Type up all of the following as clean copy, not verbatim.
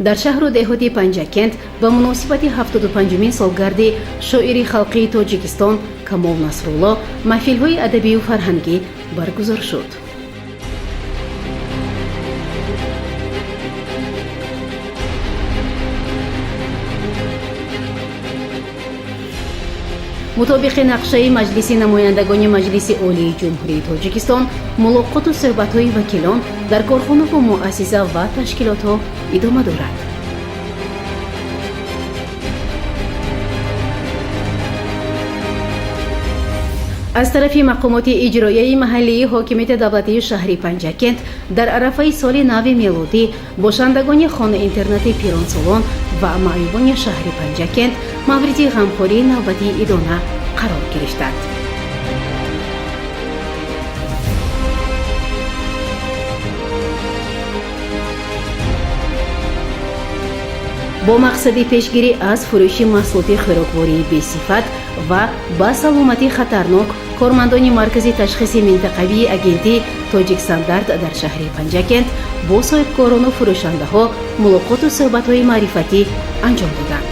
Дар шаҳру деҳоти Панҷакент ба муносибати 75-умин солгарди шоири халқии Тоҷикистон Камол Насрулло маҳфилҳои адабию фарҳангӣ баргузор шуд. Мутобиқи нақшаи Маҷлиси намояндагони Маҷлиси Олии Ҷумҳурии Тоҷикистон, мулоқоту суҳбатҳои вакилон дар корхонаву муассиса ва ташкилотҳо идома дорад. Аз тарафи мақомоти иҷроияи маҳаллии ҳокимияти давлатии шаҳри Панҷакент дар арафаи соли нави мелодӣ бошандагони хона-интернати пиронсолон ва маъюбони шаҳри Панҷакент мавриди ғамхории навбатии идона қарор гирифтанд. Бо мақсади пешгирӣ аз фурӯши маҳсулоти хӯроквории бесифат ва ба саломатӣ хатарнок, кормандони Маркази ташхиси минтақавии агентии Тоҷикстандарт дар шаҳри Панҷакент бо соҳибкорону фурӯшандаҳо мулоқоту суҳбатҳои маърифатӣ анҷом доданд.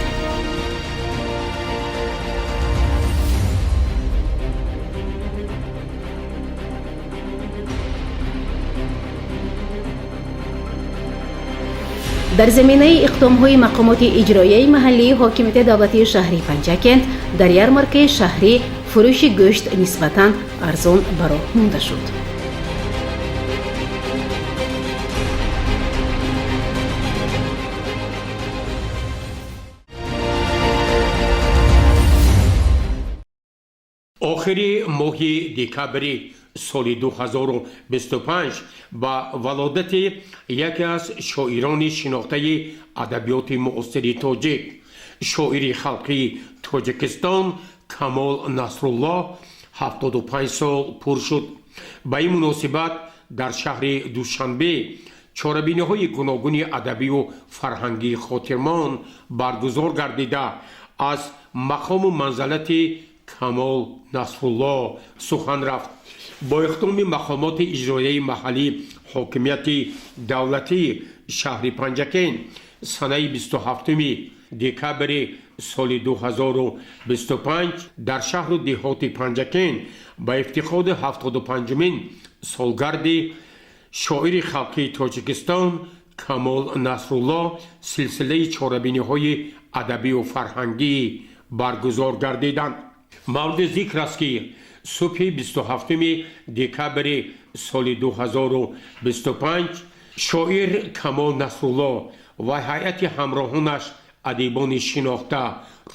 Дар заминаи иқдомҳои мақомоти иҷроияи маҳаллии ҳокимияти давлатии шаҳри Панҷакент дар ярмаркаи шаҳрӣ фурӯши гӯшт нисбатан арзон ба роҳ монда шуд. Охири моҳи декабри соли 2025 ба валодати яке аз шоирони шинохтаи адабиёти муосири тоҷик, шоири халқии Тоҷикистон Камол Насруллоҳ 75 сол пур шуд. Ба ин муносибат дар шаҳри Душанбе чорабиниҳои гуногуни адабию фарҳангии хотирмон баргузор гардида, аз мақому манзалати Камол Насрулло сухан рафт. Бо иқдоми мақомоти иҷроияи маҳаллии ҳокимияти давлатии шаҳри Панҷакент санаи 27 декабри соли 2025 дар шаҳру деҳоти Панҷакент ба ифтихори 75-умин солгарди шоири халқии Тоҷикистон Камол Насрулло силсилаи чорабиниҳои адабию фарҳангӣ баргузор гардиданд. Мавриди зикр аст, ки субҳи 27 декабри соли 2025 шоир Камол Насрулло ва ҳайати ҳамроҳонаш, адибони шинохта,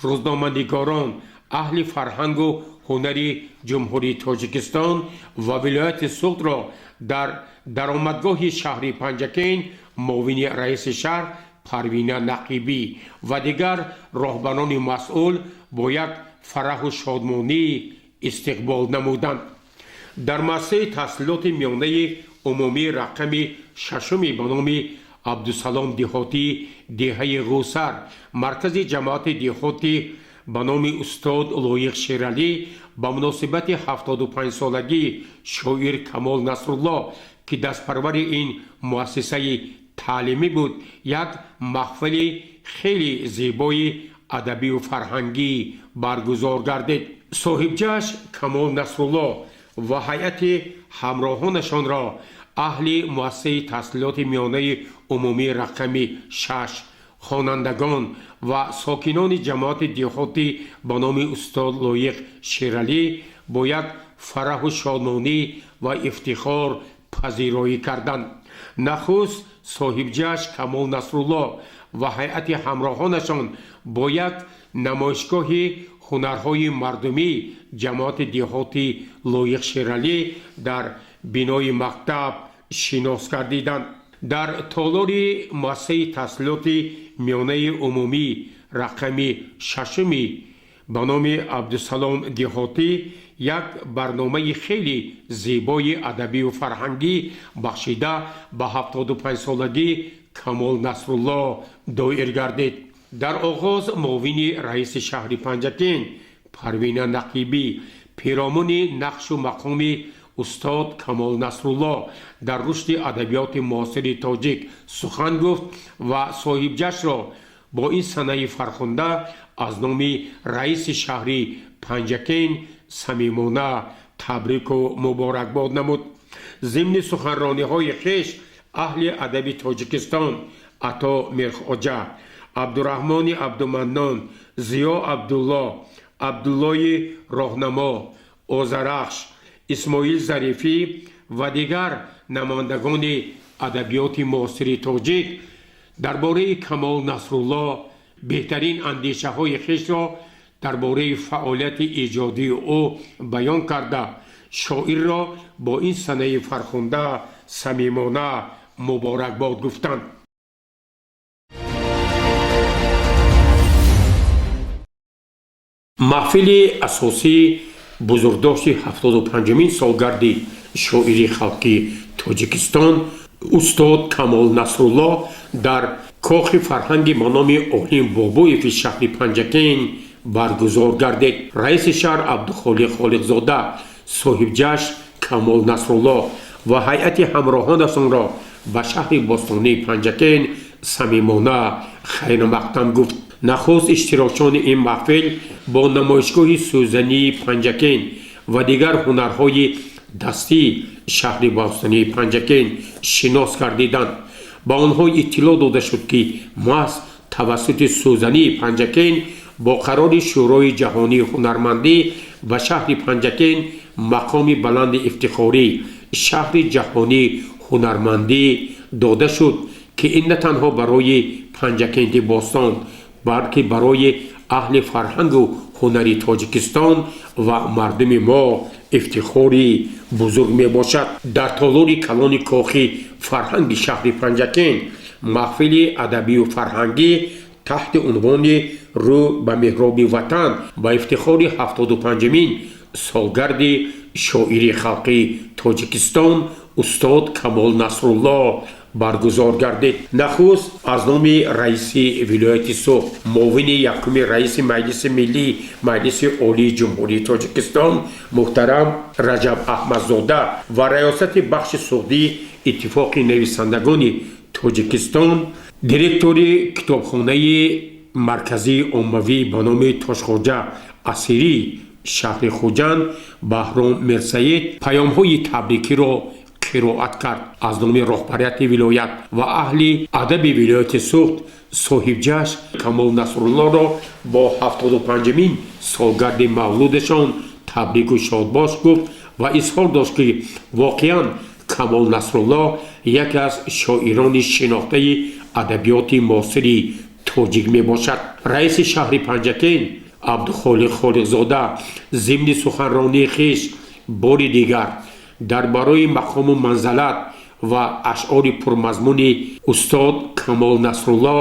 рӯзноманигорон, аҳли фарҳангу ҳунари Ҷумҳурии Тоҷикистон ва вилояти Суғдро дар даромадгоҳи шаҳри Панҷакент муовини раиси шаҳр Парвина Нақибӣ ва дигар роҳбарони масъул бо як фараҳу шодмонӣ истиқбол намуданд. Дар муассисаи таҳсилоти миёнаи умумии рақами шашуми ба номи Абдусалом Деҳотӣ деҳаи Ғусар, маркази ҷамоати деҳоти ба номи устод Лоиқ Шералӣ ба муносибати 75-солагии шоир Камол Насрулло, ки дастпарвари ин муассисаи таълимӣ буд, як маҳфили хеле зебои адабию фарҳангӣ баргузор гардид. Соҳибҷашн Камол Насрулло ва ҳайати ҳамроҳонашонро аҳли муассисаи таҳсилоти миёнаи умумии рақами 6, хонандагон ва сокинони ҷамоати деҳотӣ ба номи устод Лоиқ Шералӣ бо як фараҳу шодмонӣ ва ифтихор пазироӣ карданд. Нахуст соҳибҷашн Камол Насрулло ва ҳайати ҳамроҳонашон бо як намоишгоҳи ҳунарҳои мардумӣ ҷамоати деҳоти Лоиқ Шералӣ дар бинои мактаб шинос гардиданд. Дар толори муассисаи таҳсилоти миёнаи умумӣ рақами шашуми ба номи Абдусалом Деҳотӣ як барномаи хеле зебои адабию фарҳангӣ бахшида ба 75-солагии Камол Насрулло доир гардид. Дар оғоз муовини раиси шаҳри Панҷакент Парвина Нақибӣ пиромуни нақшу мақоми устод Камол Насрулло дар рушди адабиёти муосири тоҷик сухан гуфт ва соҳибҷашнро бо ин санаи фархунда аз номи раиси шаҳри Панҷакент самимона табрику муборакбод намуд. Зимни суханрониҳои хеш аҳли адаби Тоҷикистон Ато Мирхоҷа, Абдураҳмони Абдуманнон, Зиё Абдулло, Абдуллои Роҳнамо, Озарахш, Исмоил Зарифӣ ва дигар намояндагони адабиёти муосири тоҷик дар бораи Камол Насрулло беҳтарин андешаҳои хешро дар бораи фаъолияти эҷодии ӯ баён карда, шоирро бо ин санаи фархунда самимона муборакбод гуфтанд. Маҳфили асосии бузургдошти 75-умин солгарди шоири халқи Тоҷикистон устод Камол Насрулло дар кохи фарҳанги ба номи Олим Бобоеви шаҳри Панҷакент баргузор гардид. Раиси шаҳр Абдухолиқ Холиқзода соҳибҷашн Камол Насрулло ва ҳайати ҳамроҳонашонро ба шаҳри бостонии Панҷакент самимона хайрмақдам гуфт. Нахуст иштирокчиёни ин маҳфил бо намоишгоҳи сӯзании Панҷакент ва дигар ҳунарҳои дастии шаҳри бостонии Панҷакент шинос гардиданд. Ба онҳо иттилоъ дода шуд, ки маҳз тавассути сӯзании Панҷакент бо қарори Шӯрои ҷаҳонии ҳунармандӣ ба шаҳри Панҷакент мақоми баланди ифтихорӣ шаҳри ҷаҳонии ҳунармандӣ дода шуд, ки ин на танҳо барои Панҷакенти бостон, балки барои аҳли фарҳангу ҳунари Тоҷикистон ва мардуми мо ифтихори бузург мебошад. Дар толори калони кохи фарҳанги шаҳри Панҷакент маҳфили адабию фарҳангӣ таҳти унвони «Рӯ ба меҳроби ватан» ба ифтихори 75-умин солгарди шоири халқи Тоҷикистон устод Камол Насрулло баргузор гардид. Нахуст аз номи раиси вилояти Суғд, муовини якуми раиси Маҷлиси миллӣ Маҷлиси Олии Ҷумҳурии Тоҷикистон муҳтарам Раҷаб Аҳмадзода ва раёсати бахши суғдии Иттифоқи нависандагони Тоҷикистон, директори китобхонаи марказии оммавӣ ба номи Тошхоҷа Асирӣ шаҳри Хуҷанд Баҳром Мирсаид паёмҳои табрикиро қироат кард. Аз номи роҳбарияти вилоят ва аҳли адаби вилояти Суғд соҳибҷашн Камол Насруллоро бо 75-умин солгарди мавлудашон табрику шодбош гуфт ва изҳор дошт, ки воқеан Камол Насрулло яке аз шоирони шинохтаи адабиёти муосири тоҷик мебошад. Раиси шаҳри Панҷакент Абдухолиқ Холиқзода зимни суханронии хеш бори дигар дар барои мақому манзалат ва ашъори пурмазмуни устод Камол Насрулло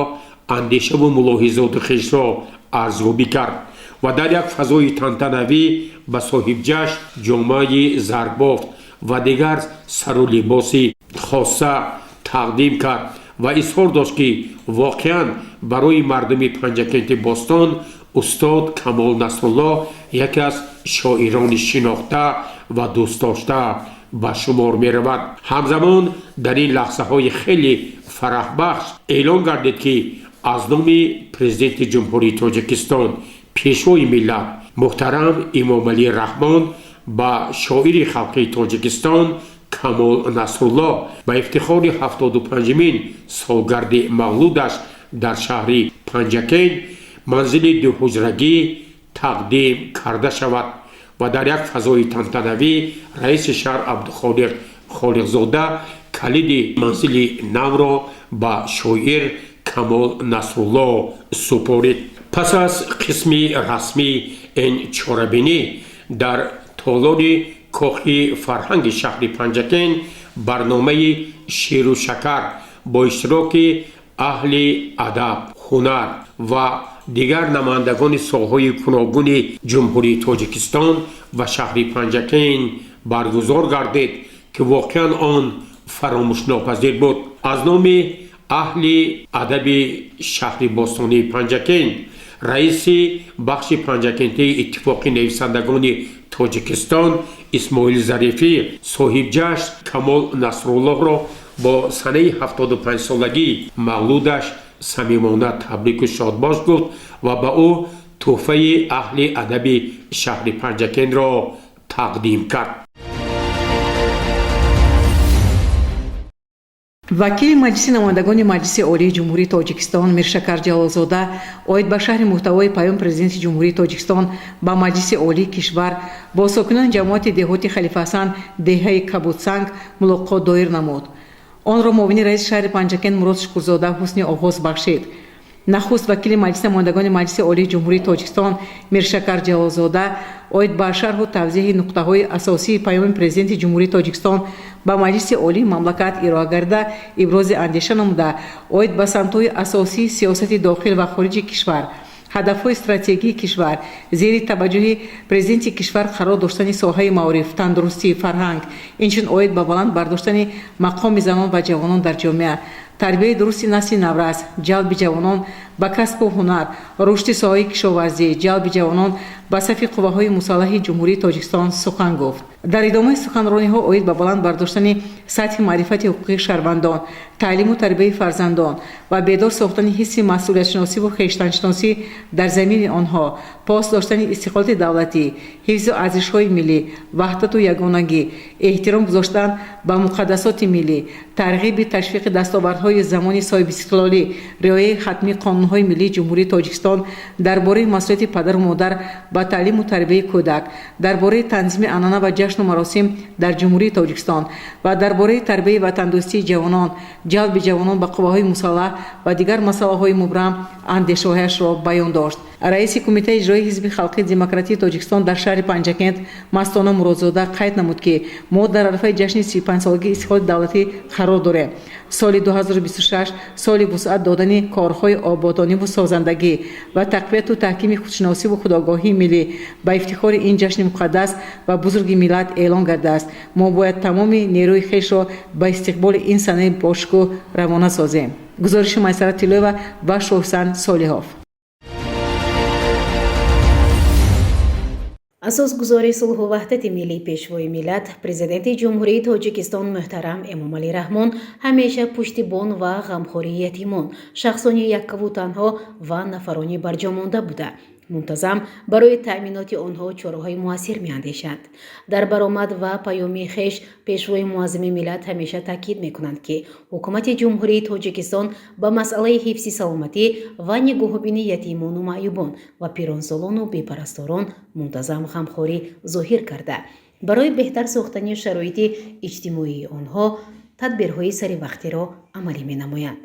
андешаву мулоҳизоти хешро арзёбӣ кард ва дар як фазои тантанавӣ ба соҳибҷашн ҷомаи зарбофт ва дигар сару либоси хоса тақдим кард ва изҳор дошт, ки воқеан барои мардуми Панҷакенти бостон устод Камол Насрулло яке аз шоирони шинохта ва дӯстдошта ба шумор меравад. Ҳамзамон дар ин лаҳзаҳои хеле фараҳбахш эълон гардид, ки аз номи Президенти Ҷумҳурии Тоҷикистон, Пешвои миллат муҳтарам Эмомалӣ Раҳмон ба шоири халқии Тоҷикистон Камол Насрулло ба ифтихори 75-умин солгарди мавлудаш дар шаҳри Панҷакент манзили дуҳуҷрагӣ тақдим карда шавад ва дар як фазои тантанавӣ раиси шаҳр Абдухолиқ Холиқзода калиди манзили навро ба шоир Камол Насрулло супорид. Пас аз қисми расмии ин чорабинӣ дар толори кохи фарҳанги шаҳри Панҷакент барномаи ширу шакар бо иштироки аҳли адаб, ҳунар ва дигар намояндагони соҳаҳои гуногуни Ҷумҳурии Тоҷикистон ва шаҳри Панҷакент баргузор гардид, ки воқеан он фаромӯшнопазир буд. Аз номи аҳли адаби шаҳри бостонии Панҷакент Раиси бахши Панҷакентии Иттифоқи нависандагони Тоҷикистон Исмоил Зарифӣ соҳибҷашн Камол Насруллоҳро бо санаи 75-солагии мавлудаш самимона табрику шодбош гуфт ва ба ӯ тӯҳфаи аҳли адаби шаҳри Панҷакентро тақдим кард. Вакили Маҷлиси намояндагони Маҷлиси Олии Ҷумҳурии Тоҷикистон Миршакар Ҷалолзода оид ба шарҳи муҳтавои паёми Президенти Ҷумҳурии Тоҷикистон ба Маҷлиси Олии кишвар бо сокинони ҷамоати деҳоти Халифаҳасан, деҳаи Кабудсанг мулоқот доир намуд. Онро муовини раиси шаҳри Панҷакент Мурод Шукурзода ҳусни оғоз бахшид. Нахуст вакили Маҷлиси намояндагони Маҷлиси Олии Ҷумҳурии Тоҷикистон Миршакар Ҷалолзода оид ба шарҳу тавзеҳи нуқтаҳои асосии паёми Президенти Ҷумҳурии Тоҷикистон ба Маҷлиси Олии мамлакат ироа карда, ибрози андеша намуда, оид ба самтҳои асосии сиёсати дохил ва хориҷи кишвар, ҳадафҳои стратегии кишвар, зери таваҷҷӯҳи Президенти кишвар қарор доштани соҳаи маориф, тандурустӣ, фарҳанг, инчунин оид ба баланд бардоштани мақоми занон ва ҷавонон дар ҷомеа, тарбияи дурусти насли наврас, ҷалби ҷавонон ба касбу ҳунар, рушди соҳаи кишоварзӣ, ҷалби ҷавонон ба сафи қувваҳои мусаллаҳи Ҷумҳурии Тоҷикистон сухан гуфт. Дар идомаи суханрониҳо оид ба баланд бардоштани сатҳи маърифати ҳуқуқии шаҳрвандон, таълиму тарбияи фарзандон ва бедор сохтани ҳисси масъулиятшиносиву хештаншиносӣ дар замини онҳо, пос доштани истиқлолияти давлатӣ, ҳифзу арзишҳои миллӣ, ваҳдату ягонагӣ, эҳтиром гузоштан ба муқаддасоти миллӣ, тарғиби ташвиқи дастовардҳои замони соҳибистиқлолӣ, риояи хатмии қонунҳои миллии Ҷумҳурии Тоҷикистон дар бораи масъулияти падару модар ба таълиму тарбияи кӯдак, дар бораи танзими анъана ва ҷашну маросим дар Ҷумҳурии Тоҷикистон ва дар бораи тарбияи ватандӯстии ҷавонон, ҷалби ҷавонон ба қувваҳои мусаллаҳ ва дигар масъалаҳои мубрам андешаҳояшро баён дошт. Раиси Кумитаи иҷроии Ҳизби халқии демократии Тоҷикистон дар шаҳри Панҷакент Мастона Муродзода қайд намуд, ки мо дар арафаи ҷашни 35-солагии истиқлоли давлатӣ қарор дорем. Соли 2026 соли вусъат додани корҳои ободониву созандагӣ ва тақвияту таҳкими худшиносиву худогоҳии миллӣ ба ифтихори ин ҷашни муқаддас ва бузурги миллат эълон гардааст. Мо бояд тамоми нерӯи хешро ба истиқболи ин санаи бошукӯҳ равона созем. Гузориши Майсара Тиллоева ва Шоҳсан Солиҳов. Асосгузори сулҳу ваҳдати миллӣ, Пешвои миллат, Президенти Ҷумҳурии Тоҷикистон муҳтарам Эмомалӣ Раҳмон ҳамеша пуштибон ва ғамхори ятимон, шахсони яккаву танҳо ва нафарони барҷомонда буда, мунтазам барои таъминоти онҳо чораҳои муассир меандешанд. Дар баромад ва паёми хеш Пешвои муаззами миллат ҳамеша таъкид мекунанд, ки Ҳукумати Ҷумҳурии Тоҷикистон ба масъалаи ҳифзи саломатӣ ва нигоҳубини ятимону маъюбон ва пиронсолону бепарасторон мунтазам ғамхорӣ зоҳир карда, барои беҳтар сохтани шароити иҷтимоии онҳо тадбирҳои саривақтиро амалӣ менамоянд.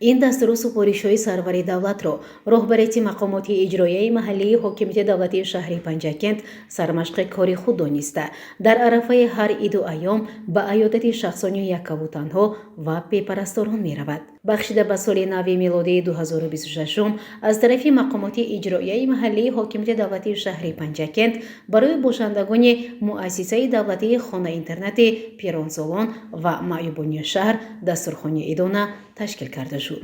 Ин дастуру супоришҳои сарвари давлатро роҳбарияти мақомоти иҷроияи маҳаллии ҳокимияти давлатии шаҳри Панҷакент сармашқи кори худ дониста, дар арафаи ҳар иду айём ба аёдати шахсони яккаву танҳо ва бепарасторон меравад. Бахшида ба соли нави милодии 2026 аз тарафи мақомоти иҷроияи маҳаллии ҳокимияти давлатии шаҳри Панҷакент барои бошандагони муассисаи давлатии хона-интернати пиронсолон ва маъюбони шаҳр дастурхони идона ташкил карда шуд.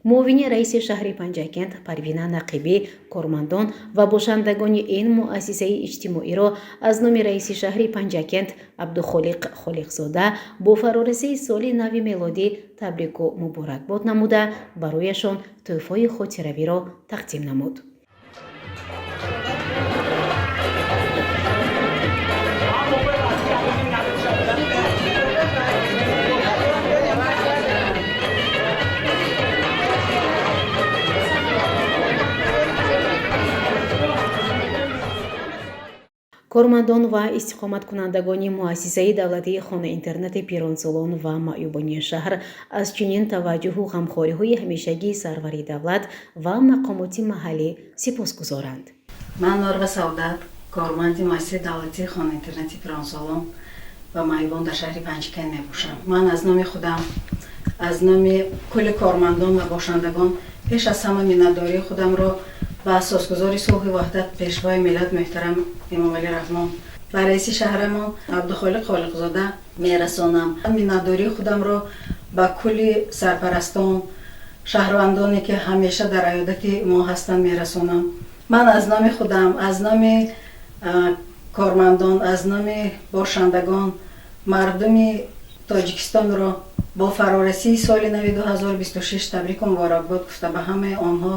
Муовини раиси шаҳри Панҷакент Парвина Нақибӣ кормандон ва бошандагони ин муассисаи иҷтимоиро аз номи раиси шаҳри Панҷакент Абдухолиқ Холиқзода бо фарорасии соли нави мелодӣ табрику муборакбод намуда, барояшон тӯҳфаи хотиравиро тақдим намуд. Кормандон ва истиқоматкунандагони муассисаи давлатии хона-интернати пиронсолон ва маъюбони шаҳр аз чунин таваҷҷӯҳу ғамхориҳои ҳамешагии сарвари давлат ва мақомоти маҳаллӣ сипосгузоранд. Ман Норва Савдат, корманди муассисаи давлатии хона-интернати пиронсолон ва маъюбон дар шаҳри Панҷакент мебошам. Ман аз номи худам, аз номи кулли кормандон ва бошандагон пеш аз ҳама миннатдории худамро ба асосгузори сулҳу ваҳдат, Пешвои миллат муҳтарам Эмомалӣ Раҳмон, ба раиси шаҳрамон Абдухолиқ Холиқзода мерасонам. Миннатдории худамро ба кулли сарпарастон, Шаҳрвандоне, ки ҳамеша дар аёдати мо ҳастанд, мерасонам. Ман аз номи худам, аз номи кормандон, аз номи бошандагон мардуми Тоҷикистонро бо фарорасии соли нави 2026 табрику муборакбод гуфта, ба ҳамаи онҳо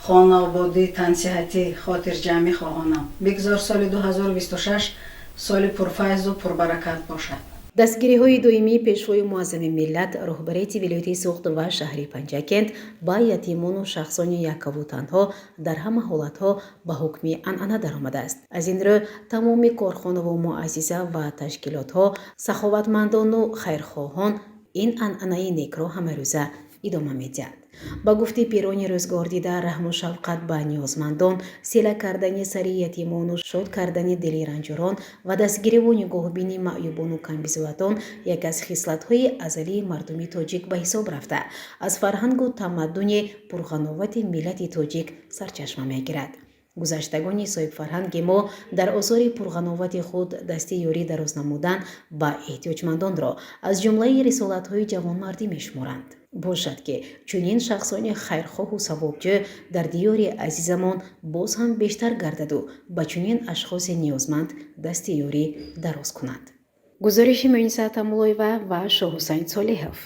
хонаободӣ, тансиҳатӣ, хотирҷамъӣ хоҳонам. Бигзор соли 2026 соли пурфайзу пурбаракат бошад. Дастгириҳои доимии Пешвои Муаззами миллат, роҳбарияти вилояти Суғд ва шаҳри Панҷакент ба ятимону шахсони яккаву танҳо дар ҳама ҳолатҳо ба ҳукми анъана даромадааст. Аз ин рӯ, тамоми корхонаву муассиса ва ташкилотҳо, саховатмандону хайрхоҳон ин анъанаи некро ҳамарӯза идома медиҳанд. Ба гуфти пирони рӯзгордида, раҳму шафқат ба ниёзмандон, сила кардани сари ятимону шод кардани дили ранҷурон ва дастгириву нигоҳубини маъюбону камбизоатон яке аз хислатҳои азалии мардуми тоҷик ба ҳисоб рафта, аз фарҳангу тамаддуни пурғановати миллати тоҷик сарчашма мегирад. Гузаштагони соҳибфарҳанги мо дар осори пурғановати худ дасти ёрӣ дароз намудан ба эҳтиёҷмандонро аз ҷумлаи рисолатҳои ҷавонмардӣ мешуморанд. Бошад, ки чунин шахсони хайрхоҳу савобҷӯ дар диёри азизамон боз ҳам бештар гардаду ба чунин ашхоси ниёзманд дасти ёрӣ дароз кунанд. Гузориши Муниса Тамулоева ва Шоҳҳусайн Солиҳов.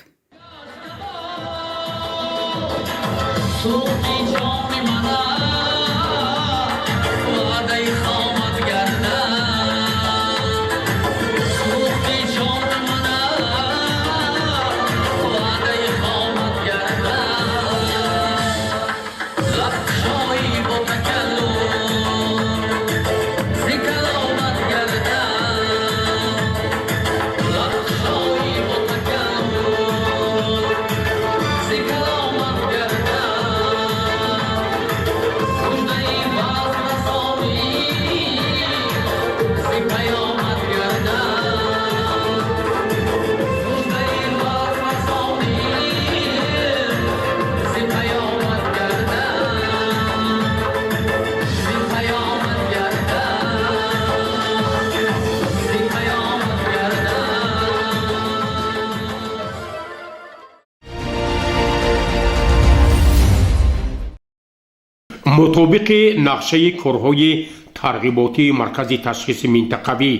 Мутобиқи нақшаи корҳои тарғиботии Маркази ташхиси минтақавӣ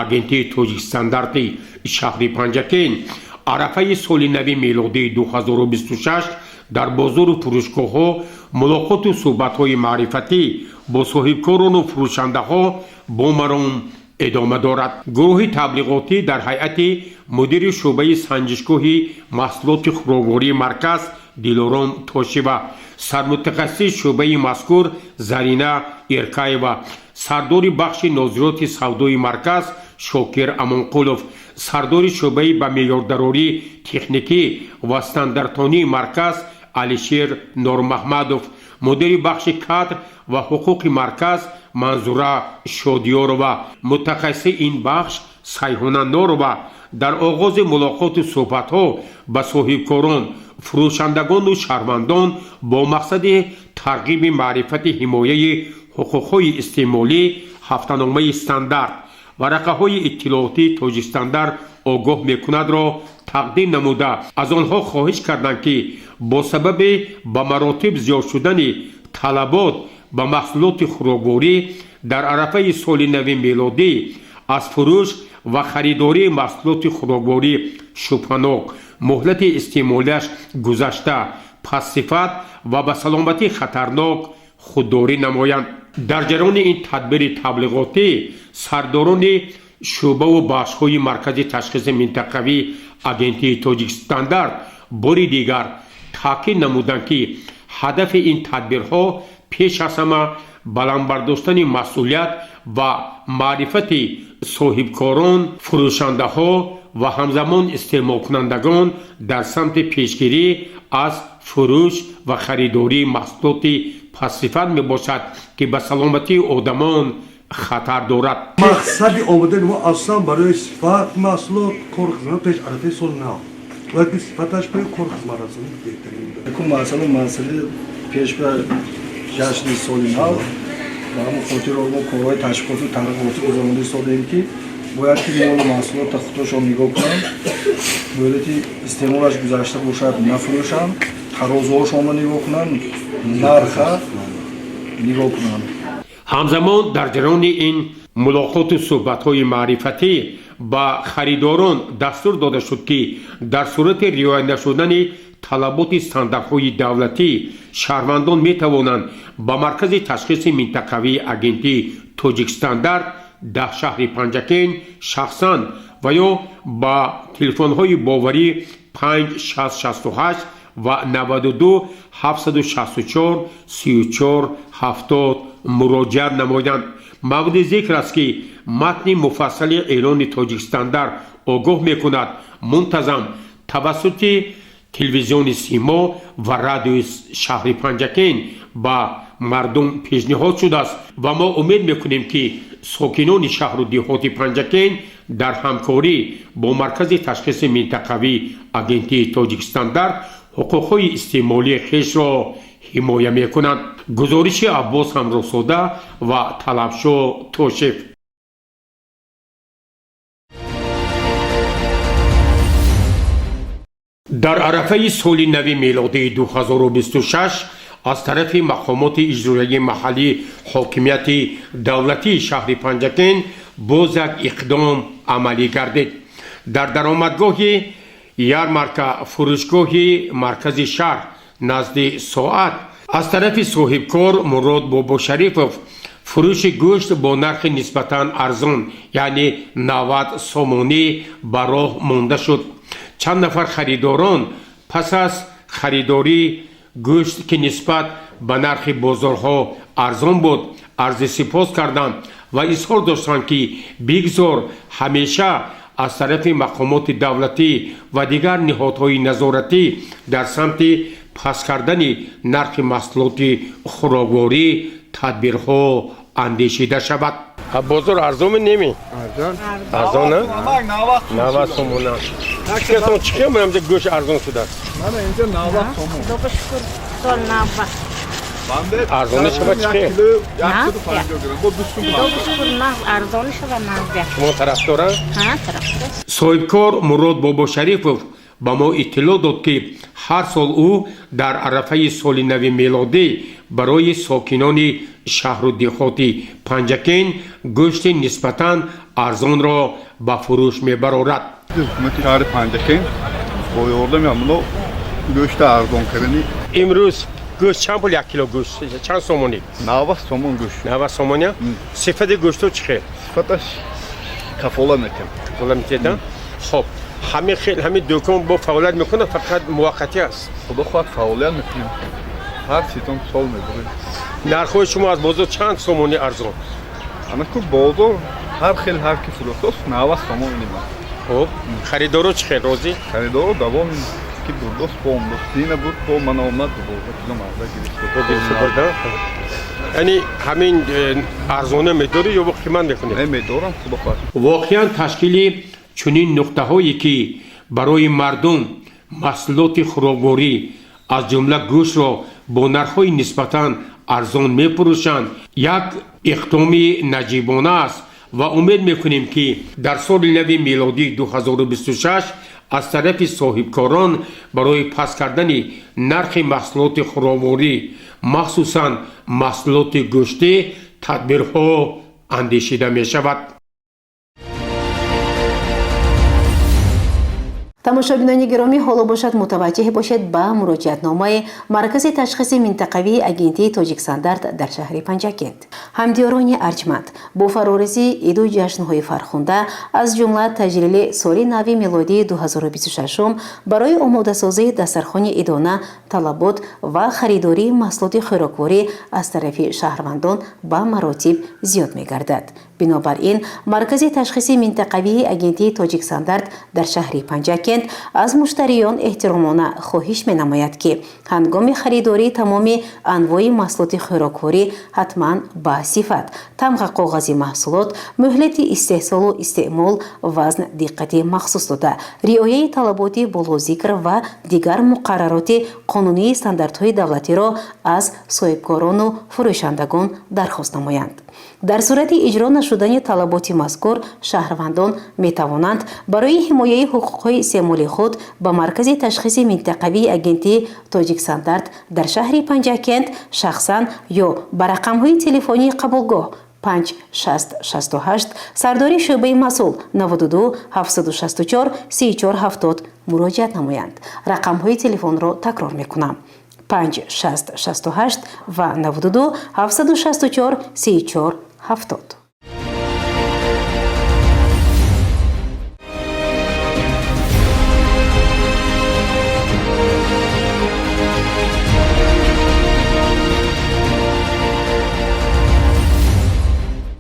Агентии Тоҷикстандарти шаҳри Панҷакент, арафаи соли нави мелодии 2026 дар бозору фурӯшгоҳҳо мулоқоту суҳбатҳои маърифатӣ бо соҳибкорону фурӯшандаҳо бо маром идома дорад. Гурӯҳи таблиғотӣ дар ҳайати мудири шӯъбаи санҷишгоҳи маҳсулоти хӯроквории марказ Дилором Тошева, сармутахассиси шӯъбаи мазкур Зарина Иркаева, сардори бахши нозироти савдои марказ Шокир Амонқулов, сардори шӯъбаи ба меъёрдарории техникӣ ва стандартонии марказ Алишер Нормаҳмадов, мудири бахши кадр ва ҳуқуқи марказ Манзура Шодиёрова, мутахассиси ин бахш Сайҳуна Норова дар оғози мулоқоту суҳбатҳо ба соҳибкорон, фурӯшандагону шаҳрвандон бо мақсади тарғиби маърифати ҳимояи ҳуқуқҳои истеъмолӣ ҳафтаномаи «Стандарт», варақаҳои иттилоотии «Тоҷикстандарт огоҳ мекунад»-ро тақдим намуда, аз онҳо хоҳиш карданд, ки бо сабаби ба маротиб зиёд шудани талабот ба маҳсулоти хӯрокворӣ дар арафаи соли нави мелодӣ аз фурӯш ва харидории маҳсулоти хӯрокворӣ шубҳанок, муҳлати истеъмолиаш гузашта, пастсифат ва ба саломатӣ хатарнок худдорӣ намоянд. Дар ҷараёни ин тадбири таблиғотӣ сардорони шӯъбаву бахшҳои Маркази ташхиси минтақавии Агентии Тоҷикстандарт бори дигар таъкид намуданд, ки ҳадафи ин тадбирҳо пеш аз ҳама баланд бардоштани масъулият ва маърифати соҳибкорон, фурӯшандаҳо ва ҳамзамон истеъмолкунандагон дар самти пешгирӣ аз фурӯш ва харидории маҳсулоти пастсифат мебошад, ки ба саломатии одамон хатар дорад. Мақсади омадани мо аслан барои сифат маҳсулот, кор хизмат пеш арафаи соли нав бояд ки сифаташ ба кор хизматрасонӣ беҳтарин. Якум масъала, масъалаи пеш ба ҷашни соли нав. Ба ҳамон хотир мо корҳои ташвиқоту тарғиботӣ гузаронида истодаем, ки бояд ки молу маҳсулотро худошон нигоҳ кунанд. Муҳлати истеъмолаш гузашта бошад, нафурӯшанд, тарозуҳошонро нигоҳ кунанд, нарха нигоҳ кунанд. Ҳамзамон дар ҷараёни ин мулоқоту суҳбатҳои маърифатӣ ба харидорон дастур дода шуд, ки дар сурати риоя нашудани талаботи стандартҳои давлатӣ шаҳрвандон метавонанд ба маркази ташхиси минтақавии агентии Тоҷикстандарт дар шаҳри Панҷакент шахсан ва ё ба телефонҳои боварӣ 5 6 68 ва 92 764 34 70 муроҷиат намоянд. Мавриди зикр аст, ки матни муфассали эълони Тоҷикстандарт огоҳ мекунад мунтазам тавассути телевизиони Симо ва радиои шаҳри Панҷакент ба мардум пешниҳод шудааст ва мо умед мекунем, ки сокинони шаҳру деҳоти Панҷакент дар ҳамкорӣ бо маркази ташхиси минтақавии агентии Тоҷикстандарт ҳуқуқҳои истеъмолии хешро ҳимоя мекунанд. Гузориши Аббос Ҳамроҳзода ва Талабшо Тошев. Дар арафаи соли нави мелодии 2026 аз тарафи мақомоти иҷроияи маҳаллии ҳокимияти давлатии шаҳри Панҷакент боз як иқдом амалӣ гардид. Дар даромадгоҳи ярмарка фурӯшгоҳи маркази шаҳр назди соат аз тарафи соҳибкор Мурод Бобошарифов фурӯши гӯшт бо нархи нисбатан арзон, яъне 90 сомонӣ, ба роҳ монда шуд. Чанд нафар харидорон пас аз харидории гӯшт, ки нисбат ба нархи бозорҳо арзон буд, арзи сипос карданд ва изҳор доштанд, ки бигзор ҳамеша аз тарафи мақомоти давлатӣ ва дигар ниҳодҳои назоратӣ дар самти паст кардани нархи маҳсулоти хӯрокворӣ тадбирҳо андешида шавад. Бозор арзоми неми? Арзон, 90 сомона. Чӣ хел гӯшт арзон шудааст? Сол нав. Арзонӣ шава чӣ хел? Арзонӣ шава. Шумо тарафдора? Соҳибкор Мурод Бобошарифов ба мо иттилоъ дод, ки ҳар сол ӯ дар арафаи соли нави мелодӣ барои сокинони шаҳру деҳоти Панҷакент гӯшти нисбатан арзонро ба фурӯш мебарорад. Ҳукумати шаҳри Панҷакент бо ёрдами ҳамуно гӯшта арзон кардани. Имрӯз гӯшт чанд пул, як кило гӯшт чанд сомонӣ? 90 сомон гӯшт. 90 сомоня. Сифати гӯшту чӣ хел? Сифаташ кафола метем. Кафола метедам. Хоб, ҳамин хел ҳамин дӯкон бо фаъолият мекунад, фақат муваққатӣ аст? Худо хоҳад, фаъолият мекунем, ҳар сезон сол мебурем. Нархҳои шумо аз бозор чанд сомонӣ арзон? Анаку бозор ҳар хел, ҳар ки фурӯхтост, 90 сомон инима. Хоб, харидоро чӣ хел, розӣ? Харидоро давом ки бурдост, бо омдост, дина буд, бо ман омад, 12 кило марда гирифт. Яъне ҳамин арзона медорӣ ё қимат мекунед? Не, медорам, худо хоҳад. Воқеан, ташкили чунин нуқтаҳое, ки барои мардум маҳсулоти хӯрокворӣ, аз ҷумла гӯштро бо нархҳои нисбатан арзон мефурӯшанд, як иқдоми наҷибона аст ва умед мекунем, ки дар соли нави мелодии 2026 аз тарафи соҳибкорон барои паст кардани нархи маҳсулоти хӯрокворӣ, махсусан маҳсулоти гӯштӣ, тадбирҳо андешида мешавад. Тамошобинони гиромӣ, ҳоло бошад, мутаваҷҷеҳ бошед ба муроҷиатномаи маркази ташхиси минтақавии агентии Тоҷикстандарт дар шаҳри Панҷакент. Ҳамдиёрони арҷманд, бо фарорасии иду ҷашнҳои фархунда, аз ҷумла таҷлили соли нави мелодии 2026, барои омодасозии дастархони идона талабот ва харидории маҳсулоти хӯрокворӣ аз тарафи шаҳрвандон ба маротиб зиёд мегардад. Бинобар ин, маркази ташхиси минтақавии агентии Тоҷикстандарт дар шаҳри Панҷакент аз муштариён эҳтиромона хоҳиш менамояд, ки ҳангоми харидории тамоми анвои маҳсулоти хӯрокворӣ ҳатман ба сифат, тамға, коғази маҳсулот, муҳлати истеҳсолу истеъмол, вазн диққати махсус дода, риояи талаботи болозикр ва дигар муқаррароти қонунии стандартҳои давлатиро аз соҳибкорону фурӯшандагон дархост намоянд. Дар сурати иҷро нашудани талаботи мазкур, шаҳрвандон метавонанд барои ҳимояи ҳуқуқҳои истеъмоли худ ба Маркази ташхиси минтақавии агентии Тоҷикстандарт дар шаҳри Панҷакент шахсан ё ба рақамҳои телефонии қабулгоҳ 5 60 68, сардори шӯъбаи масъул 92 764 34 70 муроҷиат намоянд. Рақамҳои телефонро такрор мекунам: 5 60 68 ва 92 764 34 70.